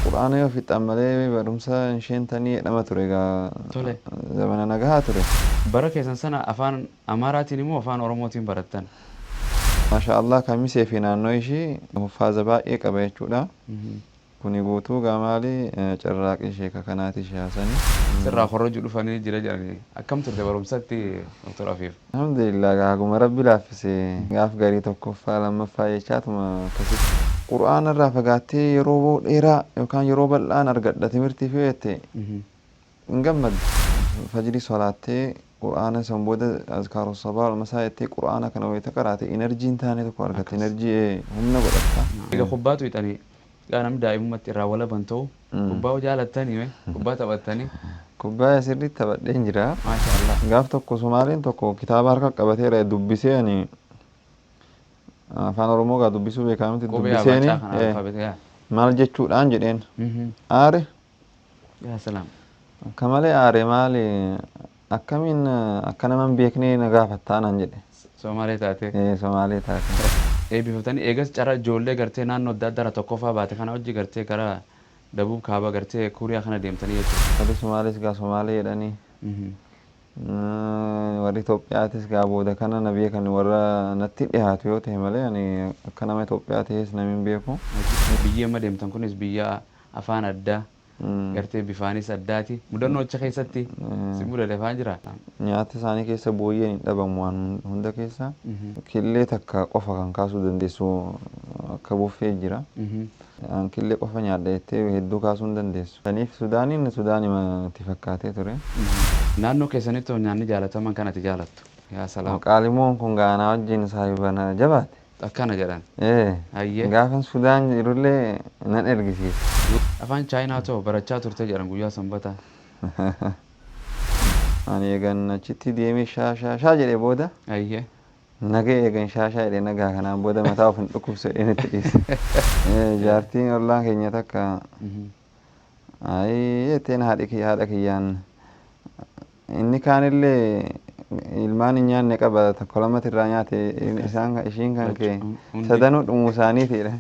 Qur'aana yoo fixan malee barumsa isheen tanii jedhama ture egaa. Tole. Zamana nagahaa ture. Bara keessan sana afaan Amaaraatiin immoo afaan Oromootiin barattan? Maashaa Allah, Kamisee fi naannoo ishii huffaaza baay'ee qaba jechuudha. Kuni guutuu gaa maali carraaqii sheeka kanaati Sheh Hasani. Sirraa korrojuu dhufanii jira jedhani. Akkam turte barumsatti Doktar Afiif? Alhamdulillah, gaa haguma Rabbi laaffise gaaf garii tokkoffaa lammaffaa jechaatuma akkasitti. Qur'aana irraa fagaattee yeroo dheeraa yookaan yeroo bal'aan argadha timirtiif yoo jette hin gammaddu. Fajrii solaattee, Qur'aana san booda azkaaru sabaa wal masaa jettee Qur'aana kana wayita qaraate energy hin taane tokko argatta. Energy humna godhatta. Egaa kubbaa tuyxanii egaa namni daa'imummatti irraa walaban ta'u kubbaa hoo jaalattanii mee kubbaa taphattanii? Kubbaa sirriitti taphadheen jira. Maasha Allah. Gaaf tokko Somaaleen tokko kitaaba harka qabateera dubbisee, ani afaan Oromoo gaa dubbisuu beekaa miti. Qubee dubbiseeni abaacaa kana alfaabeetii yaa. Maal jechuudhaan jedheen. Aare. Yaa salaam. Akka malee aare. Maali, akkamiin akka nama hin beeknee na gaafattaa naan jedhe. Somaalee taatee. Ee, Somaalee taate. Eebbifatanii eegas cara ijoollee gartee naannoo adda addaa irraa tokkoffaa baate kana hojii gartee gara Dabuub Kaaba gartee Kuuriyaa kana deemtanii jechuudha. Warri Somaalees gaa Somaalee jedhanii. Warri Itoophiyaatis gaa booda kana na beekan, warra natti dhiyaatu yoo ta'e malee ani akka nama Itoophiyaa ta'es namni hin beeku. Biyyi amma deemtan kunis biyya afaan addaa, gartee bifaanis addaati. Mudannoo achi keessatti si mudate afaan jira? Nyaata isaanii keessa booyyeen hin dhabamu, waan hunda keessa. Killee takka qofa kan kaasuu dandeessu akka buffee jira. An killee qofa nyaadha jettee hedduu kaasuu hin dandeessu. Saniif Sudaaniin Sudaanima itti fakkaatee ture. Naannoo keessanitti hoo nyaanni jaalataman kan ati jaalattu? Yaa salaam. Qaalimoon kun gaa anaa wajjin saahiba na jabaate. Akkana jedhan. Ee. Hayyee. Gaafan Sudaan jirullee nan ergisiisa. Afaan Chaayinaa too barachaa turte jedhan guyyaa Sanbataa. Ani eegan achitti deemee shaa shaa shaa jedhee booda Hayyee. naga eegan shaa shaa jedhee nagaa kanaan booda mataa of hin dhukkubsu jedheen itti dhiise. Jaartiin ollaan keenya takka ayii jetteen haadhi kiyya haadha kiyyaan inni kaanillee ilmaan hin nyaanne qaba, tokko lamatti irraa nyaate, isaan ishiin kan kee Hundi. Sadanuu dhumuu isaaniiti jedhan.